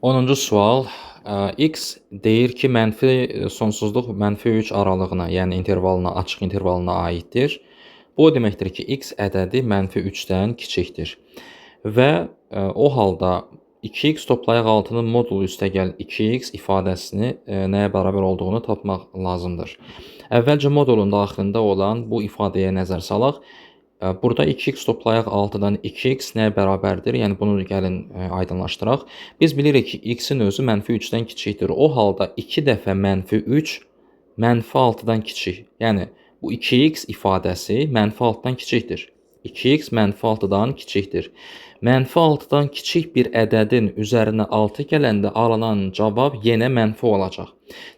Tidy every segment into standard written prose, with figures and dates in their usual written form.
10-cu sual. X deyir ki, mənfi sonsuzluq mənfi 3 aralığına, yəni intervalına, açıq intervalına aiddir. Bu o deməkdir ki, x ədədi mənfi 3-dən kiçikdir. Və o halda 2x toplayaq 6-nın modulu üstəgəl 2x ifadəsini nəyə bərabər olduğunu tapmaq lazımdır. Əvvəlcə modulun daxilində olan bu ifadəyə nəzər salaq. Burada 2x toplayaq 6-dan 2x nəyə bərabərdir? Yəni bunu gəlin aydınlaşdıraq. Biz bilirik ki, x-in özü mənfi 3-dən kiçikdir. O halda 2 dəfə mənfi 3 mənfi 6-dan kiçik. Yəni bu 2x ifadəsi mənfi 6-dan kiçikdir. 2x mənfi 6-dan kiçikdir. Mənfi 6-dan kiçik bir ədədin üzərinə 6 gələndə alınan cavab yenə mənfi olacaq.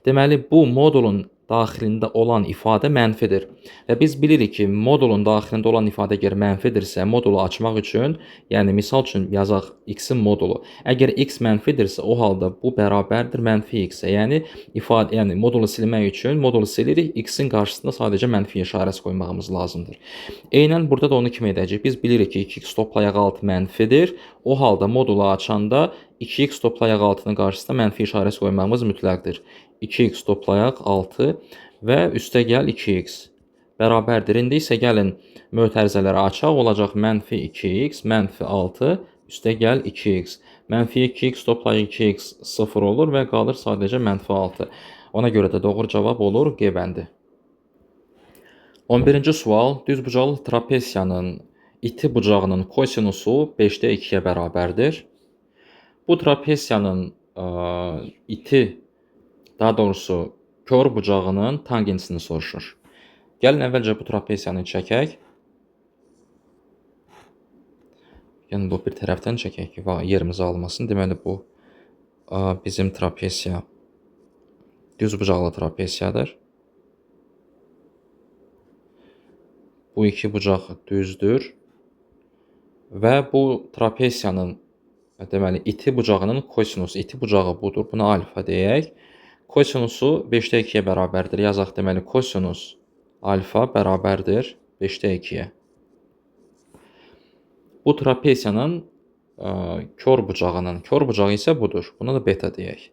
Deməli, bu modulun daxilində olan ifadə mənfidir. Və biz bilirik ki, modulun daxilində olan ifadə əgər mənfidirsə, modulu açmaq üçün, yəni misal üçün yazaq x-in modulu. Əgər x mənfidirsə, o halda bu bərabərdir mənfi x-ə. Yəni ifadə, yəni modulu silmək üçün modulu silirik, x-in qarşısında sadəcə mənfi işarəsi qoymağımız lazımdır. Eynən burada da onu kimi edəcəyik? Biz bilirik ki, 2x toplayaq 6 mənfidir. O halda modulu açanda 2x toplayaq 6-nın qarşısında mənfi işarəsi qoymağımız mütləqdir. 2x toplayaq 6 və üstəgəl 2x bərabərdir. İndi isə gəlin mötərizələri açaq. Olacaq mənfi 2x, mənfi 6, üstəgəl 2x. Mənfi 2x toplayaq 2x 0 olur və qalır sadəcə mənfi 6. Ona görə də doğru cavab olur G bəndi. 11-ci sual. Düzbucaqlı trapesiyanın iti bucağının kosinusu 5-də 2-yə bərabərdir. Bu trapesiyanın iti, daha doğrusu kor bucağının tangensini soruşur. Gəlin əvvəlcə bu trapesiyanı çəkək. Yəni bu bir tərəfdən çəkək ki, yerimizi almasın. Deməli bu bizim trapesiya düzbucaqlı trapesiyadır. Bu iki bucaq düzdür. Və bu trapesiyanın deməli iti bucağının kosinusu, iti bucağı budur. Buna alfa deyək. Kosinusu 5-də 2-yə bərabərdir. Yazaq deməli kosinus alfa bərabərdir 5-də 2-yə. Bu trapesiyanın kor bucağının, kor bucağı isə budur. Buna da beta deyək.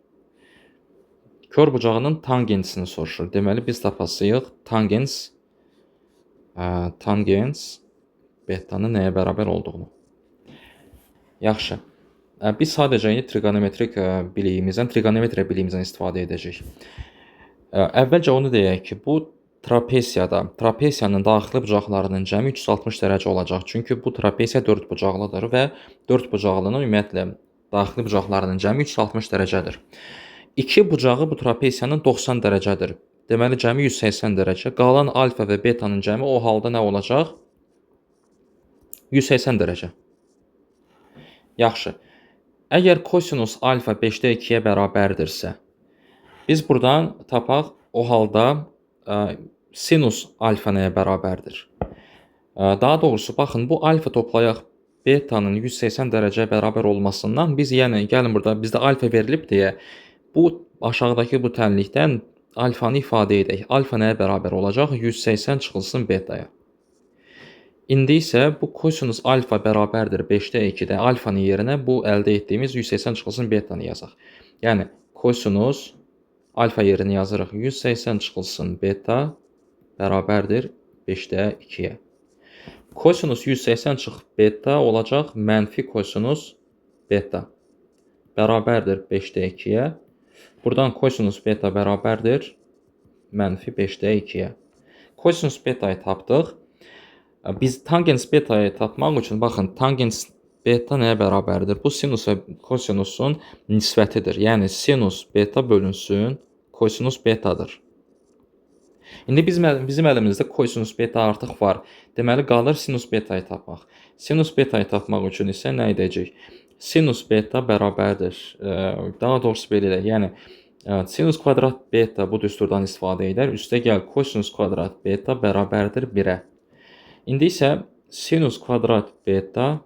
Kor bucağının tangensini soruşur. Deməli biz tapasıyıq tangens betanın nəyə bərabər olduğunu. Yaxşı. Biz sadəcə indi trigonometrik biliyimizdən, trigonometriya biliyimizdən istifadə edəcəyik. Əvvəlcə onu deyək ki, bu trapesiyada, trapesiyanın daxili bucaqlarının cəmi 360 dərəcə olacaq. Çünki bu trapesiya 4 bucaqlıdır və 4 bucaqlının ümumiyyətlə daxili bucaqlarının cəmi 360 dərəcədir. İki bucağı bu trapesiyanın 90 dərəcədir. Deməli, cəmi 180 dərəcə. Qalan alfa və betanın cəmi o halda nə olacaq? 180 dərəcə. Yaxşı. Əgər kosinus alfa 5-də 2-yə bərabərdirsə, biz buradan tapaq o halda sinus alfa nəyə bərabərdir? Daha doğrusu, baxın, bu alfa toplayaq betanın 180 dərəcəyə bərabər olmasından biz, yəni gəlin burada bizdə alfa verilib deyə bu aşağıdakı bu tənlikdən alfanı ifadə edək. Alfa nəyə bərabər olacaq? 180 çıxılsın betaya. İndi isə bu kosinus alfa bərabərdir 5-də 2-də. Alfanın yerinə bu əldə etdiyimiz 180 çıxılsın betanı yazaq. Yəni kosinus alfa yerinə yazırıq 180 çıxılsın beta bərabərdir 5-də 2-yə. Kosinus 180 çıx beta olacaq mənfi kosinus beta bərabərdir 5-də 2-yə. Buradan kosinus beta bərabərdir mənfi 5-də 2-yə. Kosinus betayı tapdıq. Biz tangens betayı tapmaq üçün, baxın, tangens beta nəyə bərabərdir? Bu sinus və kosinusun nisbətidir. Yəni sinus beta bölünsün kosinus betadır. İndi bizim əlimizdə kosinus beta artıq var. Deməli, qalır sinus betayı tapmaq. Sinus betayı tapmaq üçün isə nə edəcəyik? Sinus beta bərabərdir. Daha doğrusu belə edək. Yəni, sinus kvadrat beta bu düsturdan istifadə edər. Üstəgəl kosinus kvadrat beta bərabərdir 1-ə. İndi isə sinus kvadrat beta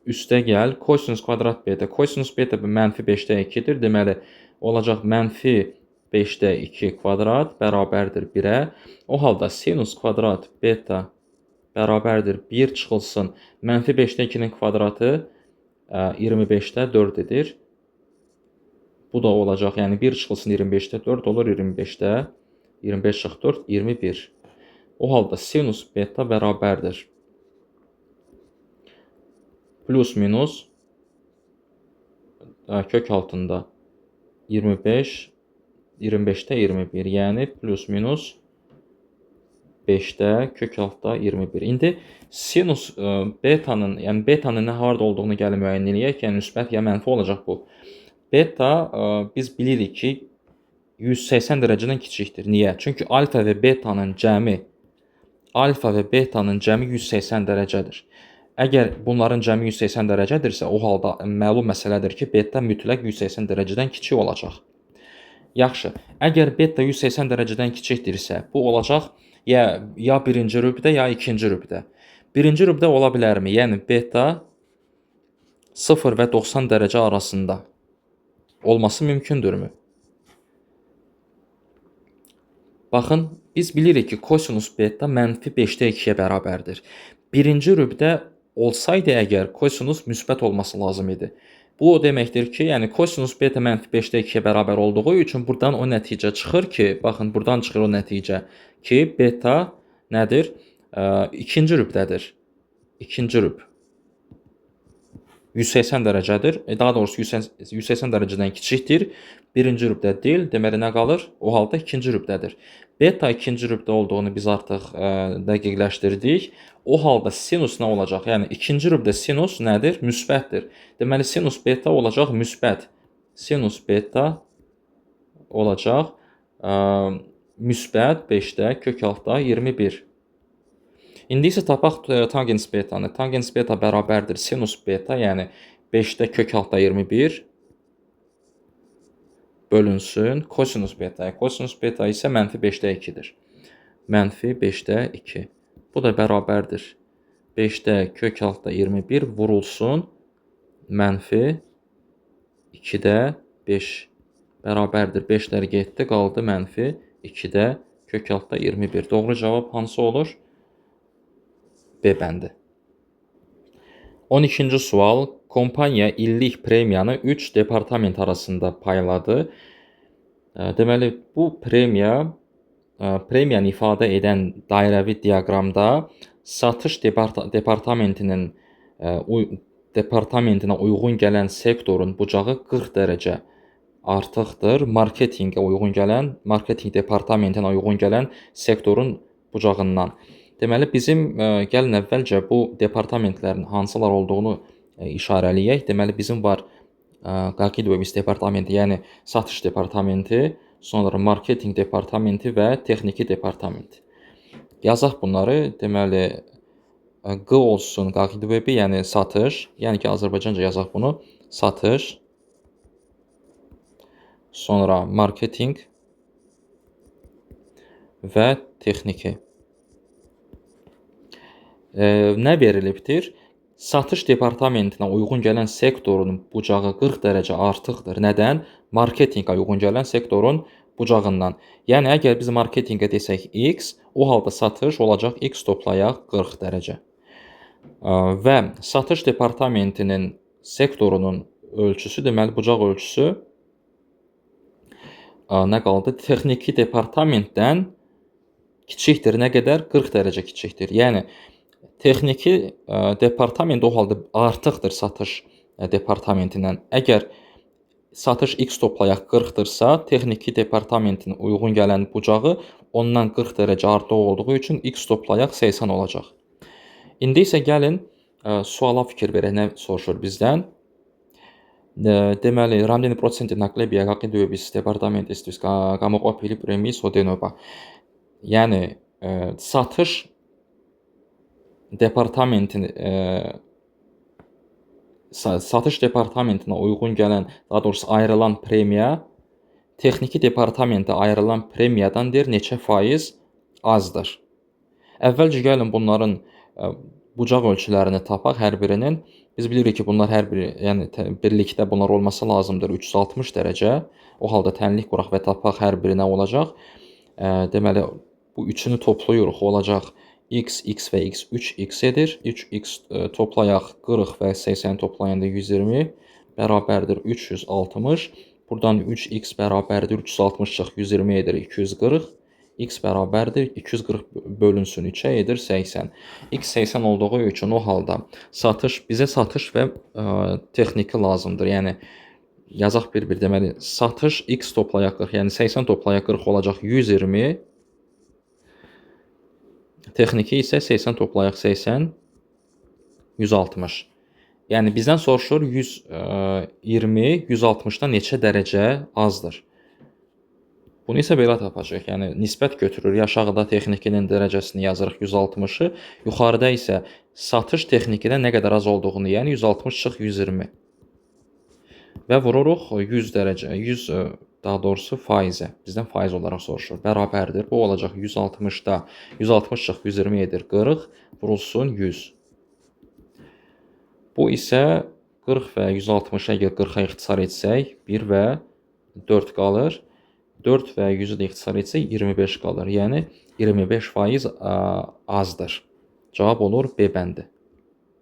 üstəgəl kosinus kvadrat beta. Kosinus beta mənfi 5-də 2-dir. Deməli, olacaq mənfi 5-də 2 kvadrat bərabərdir 1-ə. O halda sinus kvadrat beta bərabərdir 1 çıxılsın. Mənfi 5-də 2-nin kvadratı 25-də 4 edir. Bu da olacaq, yəni 1 çıxılsın 25-də 4 olur, 25-də 25 çıx 4, 21. O halda sinus beta bərabərdir. Plus minus kök altında 25, 25-də 21, yəni plus minus 5-də kök altda 21. İndi sinus betanın, yəni betanın nə harda olduğunu gəlin müəyyən eləyək, yəni müsbət ya mənfi olacaq bu. Beta biz bilirik ki 180 dərəcədən kiçikdir. Niyə? Çünki alfa və betanın cəmi 180 dərəcədir. Əgər bunların cəmi 180 dərəcədirsə, o halda məlum məsələdir ki, beta mütləq 180 dərəcədən kiçik olacaq. Yaxşı, əgər beta 180 dərəcədən kiçikdirsə, bu olacaq ya birinci rübdə, ya ikinci rübdə. Birinci rübdə ola bilərmi? Yəni beta 0 və 90 dərəcə arasında olması mümkündürmü? Baxın, biz bilirik ki, kosinus beta mənfi 5-də 2-yə bərabərdir. Birinci rübdə olsaydı əgər kosinus müsbət olması lazım idi. Bu o deməkdir ki, yəni kosinus beta mənfi 5-də 2-yə bərabər olduğu üçün buradan o nəticə çıxır ki, baxın, buradan çıxır o nəticə ki, beta nədir? İkinci rübdədir. İkinci rüb. 180 dərəcədir. Daha doğrusu 180 dərəcədən kiçikdir. Birinci rübdə deyil. Deməli, nə qalır? O halda ikinci rübdədir. Beta ikinci rübdə olduğunu biz artıq dəqiqləşdirdik. O halda sinus nə olacaq? Yəni, ikinci rübdə sinus nədir? Müsbətdir. Deməli, sinus beta olacaq müsbət. Sinus beta olacaq müsbət 5-də kök altda 21. İndi isə tapaq tangens betanı. Tangens beta bərabərdir sinus beta, yəni 5-də kök altda 21 bölünsün kosinus betaya. Kosinus beta isə mənfi 5-də 2-dir. Mənfi 5-də 2. Bu da bərabərdir. 5-də kök altda 21 vurulsun mənfi 2-də 5 bərabərdir. 5-lər getdi, qaldı mənfi 2-də kök altda 21. Doğru cavab hansı olur? B bəndi. 12-ci sual. Kompaniya illik premiyanı 3 departament arasında payladı. Deməli, bu premiyanı ifadə edən dairəvi diaqramda satış departamentinə uyğun gələn sektorun bucağı 40 dərəcə artıqdır. Marketinqə uyğun gələn, marketinq departamentinə uyğun gələn sektorun bucağından. Deməli, bizim gəlin əvvəlcə bu departamentlərin hansılar olduğunu işarələyək. Deməli, bizim var Qaqidvevis departamenti, yəni satış departamenti, sonra marketinq departamenti və texniki departament. Yazaq bunları. Deməli, Q olsun Qaqidvebi, yəni satış, yəni ki, Azərbaycanca yazaq bunu. Satış, sonra marketinq və texniki. Nə verilibdir? Satış departamentinə uyğun gələn sektorun bucağı 40 dərəcə artıqdır. Nədən? Marketinqə uyğun gələn sektorun bucağından. Yəni, əgər biz marketinqə desək X, o halda satış olacaq X toplayaq 40 dərəcə. Və satış departamentinin sektorunun ölçüsü, deməli, bucaq ölçüsü nə qaldı? Texniki departamentdən kiçikdir. Nə qədər? 40 dərəcə kiçikdir. Yəni, texniki departament o halda artıqdır satış departamentindən. Əgər satış X toplayaq 40-dırsa, texniki departamentin uyğun gələn bucağı ondan 40 dərəcə artıq olduğu üçün X toplayaq 80 olacaq. İndi isə gəlin suala fikir verək, nə soruşur bizdən. Deməli, რამდენი პროცენტი ნაკლებია გაყიდვების დეპარტამენტისთვის გამოყოფილი პრემიის ოდენობა. Yəni, satış departamentin satış departamentinə uyğun gələn, daha doğrusu ayrılan premiya texniki departamentə ayrılan premiyadan deyir neçə faiz azdır. Əvvəlcə gəlin bunların bucaq ölçülərini tapaq hər birinin. Biz bilirik ki, bunlar hər biri, yəni birlikdə bunlar olması lazımdır 360 dərəcə. O halda tənlik quraq və tapaq hər biri nə olacaq? Deməli, bu üçünü toplayırıq, olacaq x, x və x 3x edir. 3x toplayaq 40 və 80 toplayanda 120 bərabərdir 360. Buradan 3x bərabərdir 360 çıx 120 edir 240. X bərabərdir 240 bölünsün 3-ə edir 80. X 80 olduğu üçün o halda satış bizə satış və texniki lazımdır. Yəni yazaq bir-bir, deməli satış x toplayaq 40, yəni 80 toplayaq 40 olacaq 120. Texniki isə 80 toplayaq 80 160. Yəni bizdən soruşur 120 160-dan neçə dərəcə azdır? Bunu isə belə tapacağıq. Yəni nisbət götürürük. Aşağıda texnikinin dərəcəsini yazırıq 160-ı. Yuxarıda isə satış texnikidən nə qədər az olduğunu, yəni 160 çıx 120. Və vururuq 100 dərəcə, 100 daha doğrusu faizə. Bizdən faiz olaraq soruşur. Bərabərdir. Bu olacaq 160-da 160 çıx 120 edir 40, vurulsun 100. Bu isə 40 və 160-a əgər 40-a ixtisar etsək 1 və 4 qalır. 4 və 100-ü də ixtisar etsək 25 qalır. Yəni 25% azdır. Cavab olur B bəndi.